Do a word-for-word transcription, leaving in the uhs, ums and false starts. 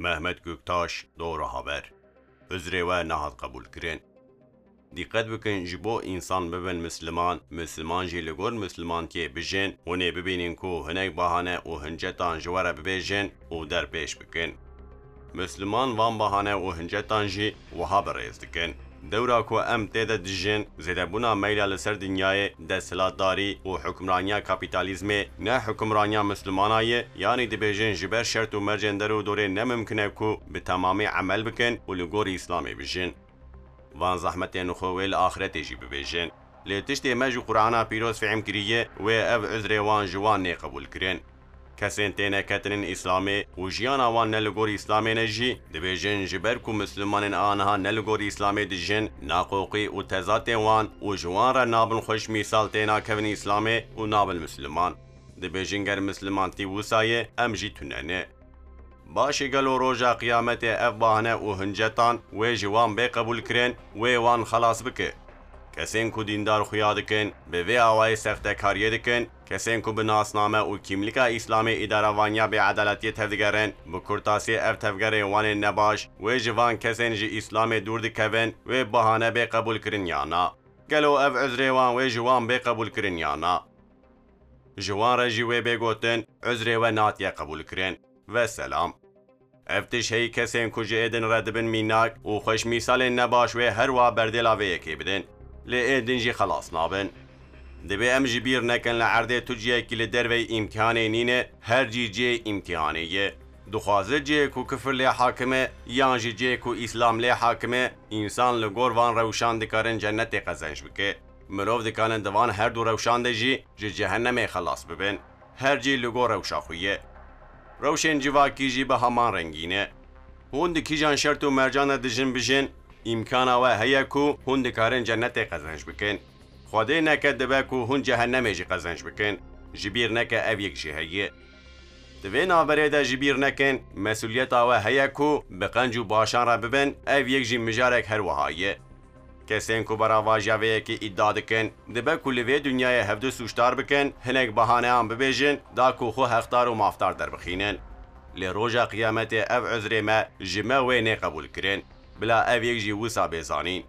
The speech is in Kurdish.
Ehmet Göktaş, Doğru Haber. Uzrê we nehat qebûlkirin. Dîqet bikin, ji bo însan bibin misliman, misliman jî li gor mislimantiyê bijin, hûn ê bibînin ku hinek bahane û hincetan ji we re bibêjin û derpêş bikin. Misliman van bahane û hincetan jî wiha bi rêz dikin. Dewra ku em tê de dijin, zêdebûna meyla li ser dinyayê, desthilatdarî û hukmraniya kapîtalîzmê, ne hukmraniya mislimana ye, yanî dibêjin ji ber şert û mercên der û dorê ne mimkin e ku bi temamî emel bikin û li gorî Îslamê bijin. Van zehmetên xwe wê li axretê jî bibêjin. Lê tiştê me ji Qur'ana pîroz fehm kiriye, wê ev uzrê wan ji wan nê qebûl kirin. Kesên têne ketinin Îslamê û jiyana wan ne li gor Îslamê ne jî, dibêjin ji ber ku Mislimanên aniha ne li gor Îslamê dijin, naqoqî û tezatên wan û ji wan re nabin xweş mîsal tê nakevin Îslamê û nabin Misliman. Dibêjin ger Mislimantî wisa ye, em jî tune ne. Baş e, gelo roja qiyametê ev bahane û hincetan wê ji wan bê qebûlkirin, wê wan xelas bike? Kesên ku dîndar xuya dikin, bi vê awayî sextekariyê dikin, kesên ku bi nasname û kîmlika Îslamê îdaravaniya bêedaletiyê tevdigerin, bi kurtasî ev tevgerê wan ên nebaş, wê ji van kesên ji Îslamê dûr dikevin, wê bahane bê qebûlkirin ya na? Gelo ev uzrê wan wê ji wan bê qebûlkirin ya na? Ji wan re jî wê bê gotin, uzrê we natiye qebûlkirin. Veselam. Ev tişt heyî kesên ku ji ê din re dibin mînak û xweş mîsalên nebaş wê her wiha berdêla vê yekê bidin. Lê ê din jî xelas nabin. Divê em ji bîr nekin li erdê tu cihekî li derveyî îmtihanê nîne, her cî cihê îmtihanê ye. Dixwaze cihê ku kifir lê hakim e, yan jî cihê ku Îslam lê hakim e, însan li gor van rewşan dikarin cennetê qezenc bike. Mirov dikarin di van her du rewşan de jî ji cehennemê xelas bibin. Her cî li gor rewşa xwe ye. Rewşên civakî jî bi heman rengî ne. Hûn di kîjan şert û mercan de dijin bijin, îmkana we heye ku hûn dikarin cennetê qezenc bikin. Xwedê neke dibe ku hûn cehennemê jî qezenc bikin. Ji bîr neke ev yek jî heye. Di vê navberê de ji bîr nekin, mesûliyeta we heye ku bi qenc û başan re bibin, ev yek jî mijarek her wiha ye. Kesên ku beravajiya vê yekê îdia dikin, dibe ku li vê dinyayê hevdu sûcdar bikin, hinek bahaneyan bibêjin, da ku xwe hexdar û mafdar derbixînin. Lê roja qiyametê ev uzrê me ji me wê nê qebûlkirin. Bila ev yek jî wisa bê zanîn.